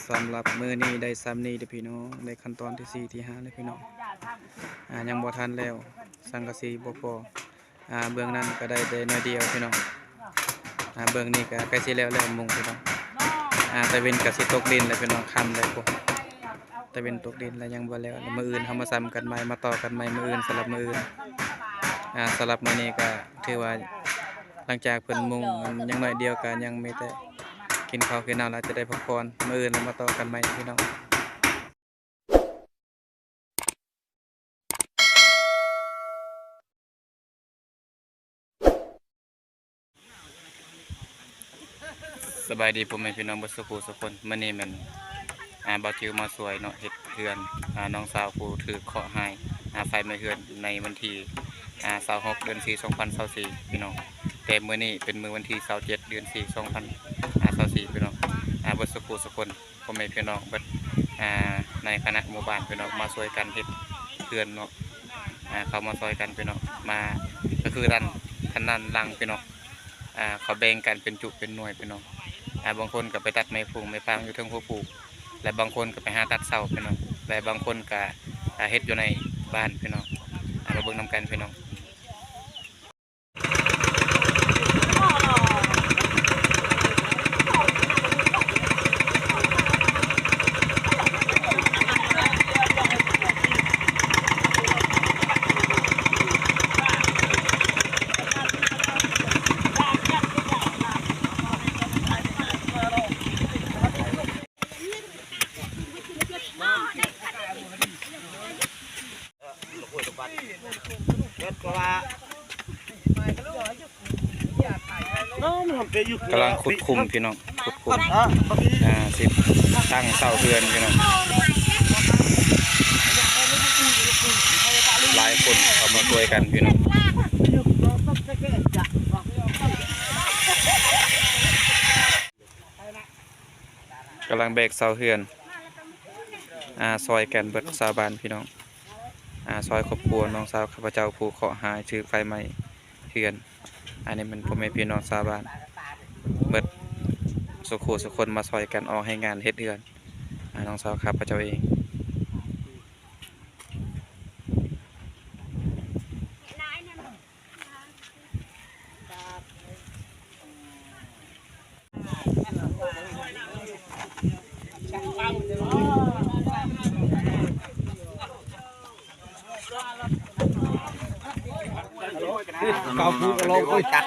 ສຳລັບມື້ນີ້ໄດ້ຊ່ຳນີ້ເດີ້ພີ່ນ້ອງ, ໄດ້ຂັ້ນຕອນທີສີ່ ທີຫ້າແລ້ວພີ່ນ້ອງ. ອາ ຍັງບໍ່ທັນແລ້ວ, ສັງກະສີບໍ່ພໍ. ອາ ເບື້ອງນັ້ນກໍໄດ້ແຕ່ໜ້ອຍດຽວພີ່ນ້ອງ. ອາ ເບື້ອງນີ້ກໍໃກ້ຊິແລ້ວແລ້ວມຸງພີ່ນ້ອງ. ອາ ຕາເວັນກໍຊິຕົກດິນແລ້ວພີ່ນ້ອງ, ຄ່ຳແລ້ວພຸ້ນ. ຕາເວັນຕົກດິນແລ້ວຍັງບໍ່ແລ້ວ. ແລ້ວມື້ອື່ນເຮົາມາຊ່ຳກັນໃໝ່, ມາຕໍ່ກັນໃໝ່ມື້ອື່ນ, ສຳລັບມື້ອື່ນ. ອາ ສຳລັບມື້ນີ້ກໍຖືວ່າ ຫຼັງຈາກເພິ່ນມຸງຍັງໜ້ອຍດຽວ ກໍຍັງມີແຕ່ກິນເຂົ້າກິນນ້ຳ ແລ້ວຈະໄດ້ພັກຜ່ອນ. ມື້ອື່ນເຮົາມາຕໍ່ກັນໃໝ່ພີ່ນ້ອງ. ສະບາຍດີພໍ່ແມ່ພີ່ນ້ອງເບິດສູ່ຜູ້ສູ່ຄົນ. ມື້ນີ້ແມ່ນ ອາ ບ່າວຈິວມາຊ່ວຍເນາະ ເຮັດເຮືອນ ອາ ນ້ອງສາວຜູ້ຖືກເຄາະຮ້າຍ ອາ ໄຟໄໝ້ເຮືອນໃນວັນທີ ອາ ຊາວຫົກ ເດືອນສີ່ ສອງພັນຊາວສີ່ ພີ່ນ້ອງ. ແຕ່ມື້ນີ້ເປັນມື້ວັນທີ ຊາວເຈັດ ເດືອນສີ່ ສອງພັນຊາວສີ່ ພີ່ນ້ອງ. ອາ ເບິດສູ່ຜູ້ສູ່ຄົນ ພໍ່ແມ່ພີ່ນ້ອງເບິດ ອາ ໃນຄະນະໝູ່ບ້ານພີ່ນ້ອງ ມາຊ່ວຍກັນເຮັດເຮືອນເນາະ. ອາ ເຂົ້າມາຊ່ອຍກັນພີ່ນ້ອງ, ມາ ກໍຄືດ້ານ ທາງດ້ານຫຼັງພີ່ນ້ອງ. ອາ ເຂົາແບ່ງກັນເປັນຈຸເປັນໜ່ວຍພີ່ນ້ອງ. ອາ ບາງຄົນກໍໄປຕັດໄມ້ພຸງໄມ້ພາງຢູ່ເທິງຫົວພູ, ແລະ ບາງຄົນກໍໄປຫາຕັດເສົາພີ່ນ້ອງ, ແລະ ບາງຄົນກໍ ອາ ເຮັດຢູ່ໃນບ້ານພີ່ນ້ອງ. ອາ ມາເບິ່ງນຳກັນພີ່ນ້ອງ. ກຳລັງຂຸດຂຸມພີ່ນ້ອງ, ຂຸດຂຸມ ອ່າ ຊິຕັ້ງເສົາເຮືອນພີ່ນ້ອງ. ຫຼາຍຄົນເຂົ້າມາຊ່ວຍກັນພີ່ນ້ອງ. ກຳລັງແບກເສົາເຮືອນ ອາ ຊ່ອຍກັນເບິດຊາວບ້ານພີ່ນ້ອງ. ອາ ຊ່ອຍຄອບຄົວນ້ອງສາວຂ້າພະເຈົ້າຜູ້ເຄາະຮ້າຍຖືກໄຟໄໝ້ເຮືອນ. ອັນນີ້ແມ່ນພໍ່ແມ່ພີ່ນ້ອງຊາວບ້ານເບິດສູ່ຄູ່ສູ່ຄົນມາຊ່ອຍກັນອອກແຮງງານເຮັດເຮືອນ ອາ ນ້ອງສາວຂ້າພະເຈົ້າເອງ. ເອົາຜູ້ກະລອງໄປຕັກ.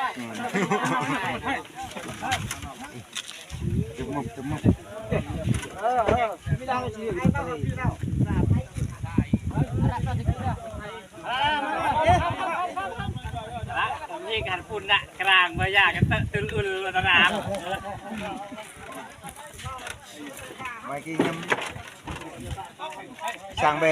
ນີ້ກັນພຸ້ນນະ ກາງບໍ່ຢາກກັນເຕີດຕຶລອຸລຕະນາມ. ໄວ້ກິນຍຳຊ່າງແບະ.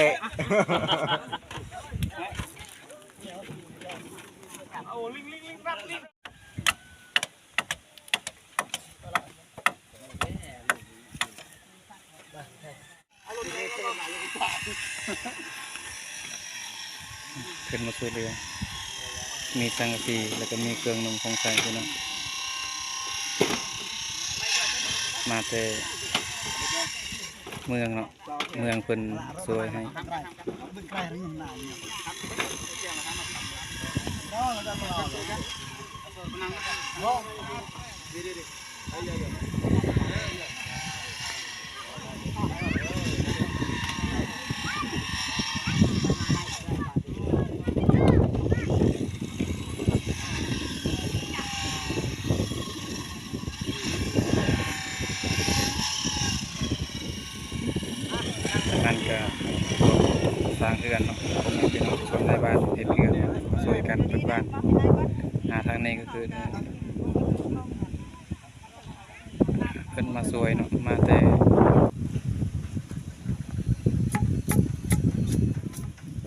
ຂຶ້ນມາຊ່ວຍເຫຼືອ ມີສັງກະສີ ແລ້ວກໍມີເຄື່ອງນຸ່ງຂອງໃຊ້ພີ່ນ້ອງ. ມາແຕ່ເມືອງເນາະ. ເມືອງເພິ່ນຊ່ວຍໃຫ້. ອັນນັ້ນກະຊ່າງເຮືອນເນາະ ພໍ່ແມ່ພີ່ນ້ອງ ສ່ວນນາຍບ້ານເຮັດເຮືອນ ມາຊ່ວຍກັນເບິດບ້ານ. ອາ ທາງນີ້ກໍຄືເພິ່ນມາຊ່ວຍເນາະ ມາແຕ່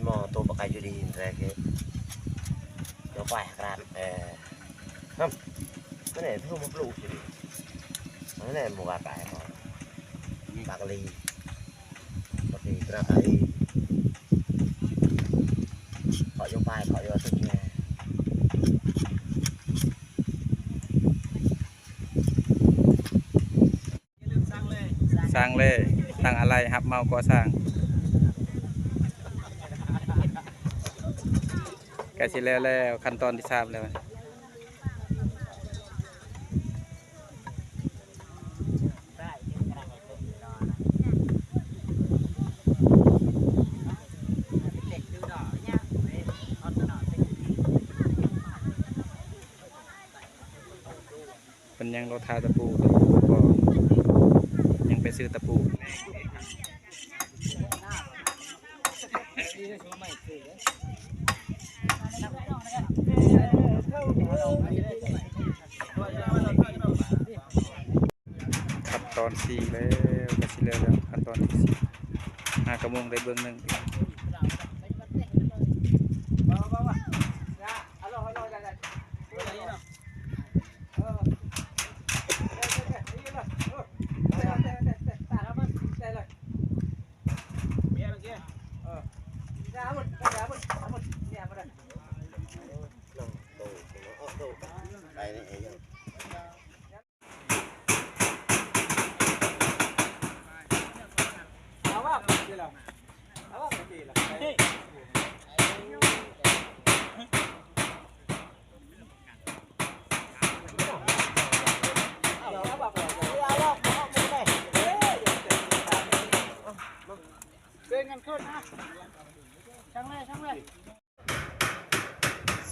ໝໍໂຕປະກາຍຢູ່ດີແລະເກ ໂຕປາຍການ ເອີ Hăm. Cái này không có lũ gì. Cái này một gạt lại mà. Bạc lì. Bạc lì, bạc lì. Họ vô bài, họ vô thức nghe. ສ ຕັ້ງເລີຍ ຕັ້ງອາໄຫຼ່ຮັບເໝົາກໍ່ສ້າງ ໃກ້ຊິແລ້ວແລ້ວ ຂັ້ນຕອນທີສາມແລ້ວ. ເພິ່ນຍັງລໍຖ້າຕະປູ ຕະປູບໍ່ພໍ ຍັງໄປຊື້ຕະປູ. ຂັ້ນຕອນສີ່ແລ້ວ ກໍຊິແລ້ວແລ້ວ ຂັ້ນຕອນທີສີ່ ຫາກະໂມງໄດ້ເບິ່ງໜຶ່ງ.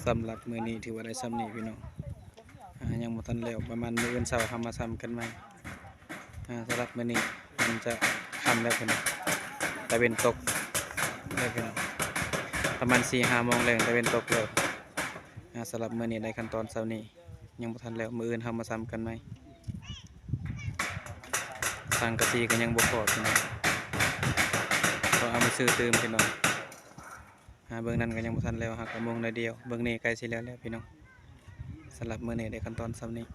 ສຳລັບມື້ນີ້ຖືວ່າໄດ້ຊ່ຳນີ້ພີ່ນ້ອງ ອາ ຍັງບໍ່ທັນແລ້ວ ປະມານມື້ອື່ນເຊົ້າເຮົາມາຊ່ຳກັນໃໝ່. ອາ ສຳລັບມື້ນີ້ມັນຈະຄ່ຳແລ້ວພີ່ນ້ອງ ຕາເວັນຕົກແລ້ວພີ່ນ້ອງ ປະມານສີ່ຫ້າໂມງແລງ ຕາເວັນຕົກແລ້ວ. ອາ ສຳລັບມື້ນີ້ໄດ້ຂັ້ນຕອນຊ່ຳນີ້ ຍັງບໍ່ທັນແລ້ວ ມື້ອື່ນເຮົາມາຊ່ຳກັນໃໝ່. ສັງກະສີກໍຍັງບໍ່ພໍພີ່ນ້ອງ ຕ້ອງເອົາມາຊື້ຕື່ມພີ່ນ້ອງ. ຫາເບິ່ງນັ້ນກໍຍັງບໍ່ທັນແລ້ວ ຫາກະໂມງໜ້ອຍດຽວ ເບິ່ງນີ້ໃກ້ຊິແລ້ວແລ້ວພີ່ນ້ອງ. ສຳລັບມື້ນີ້ໄດ້ຂັ້ນຕອນຊ່ຳນີ້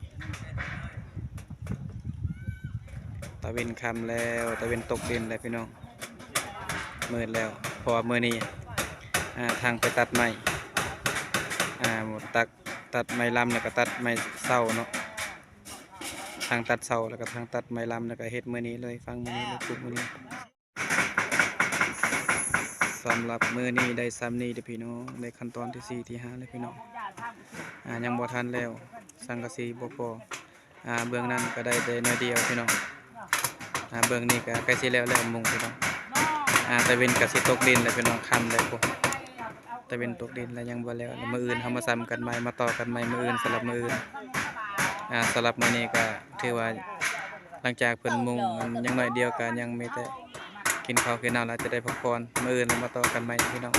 ຕາເວັນຄ່ຳແລ້ວ ຕາເວັນຕົກດິນແລ້ວພີ່ນ້ອງ ມືດແລ້ວ ເພາະວ່າມື້ນີ້ ອາ ທາງໄປຕັດໄມ້ ອາ ຕັດ ຕັດໄມ້ລຳ ແລ້ວກໍຕັດໄມ້ເຊົາເນາະ ທາງຕັດເຊົາ ແລ້ວກໍທາງຕັດໄມ້ລຳ ແລ້ວກໍເຮັດມື້ນີ້ເລີຍ ຝັງມື້ນີ້ເລີຍ ປຸກມື້ນີ້. ສຳລັບມື້ນີ້ໄດ້ຊ່ຳນີ້ເດີພີ່ນ້ອງ ໄດ້ຂັ້ນຕອນທີສີ່ ທີຫ້າແລ້ວພີ່ນ້ອງ ອາ ຍັງບໍ່ທັນແລ້ວ ສັງກະສີບໍ່ພໍ ອາ ເບື້ອງນັ້ນກໍໄດ້ແຕ່ໜ້ອຍດຽວພີ່ນ້ອງ ອາ ເບື້ອງນີ້ກໍໃກ້ຊິແລ້ວແລ້ວມຸງພີ່ນ້ອງ ອາ ຕາເວັນກໍຊິຕົກດິນແລ້ວພີ່ນ້ອງ ຄ່ຳແລ້ວພຸ້ນ ຕາເວັນຕົກດິນແລ້ວ ຍັງບໍ່ແລ້ວ ແລ້ວມື້ອື່ນເຮົາມາຊ່ຳກັນໃໝ່ ມາຕໍ່ກັນໃໝ່ມື້ອື່ນ ສຳລັບມື້ອື່ນ ອາ ສຳລັບມື້ນີ້ກໍຖືວ່າ ຫຼັງຈາກເພິ່ນມຸງຍັງໜ້ອຍດຽວ ກໍຍັງມີແຕ່ກິນເຂົ້າກິນນ້ຳ ແລ້ວຈະໄດ້ພັກຜ່ອນ ມື້ອື່ນເຮົາມາຕໍ່ກັນໃໝ່ພີ່ນ້ອງ.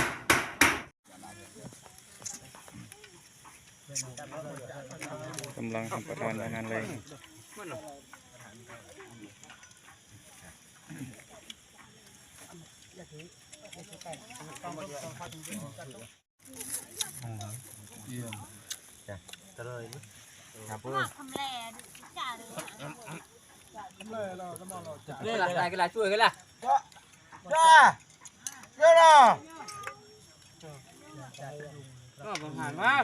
ກຳລັງຮັບປະທານອາຫານແລງ. ນີ້ລະ ຫຼາຍກັນຫຼາຍ ຊ່ວຍກັນລະ. ຈ້າ ເຈົ້າລະ ກໍບໍ່ຫາຍມາ.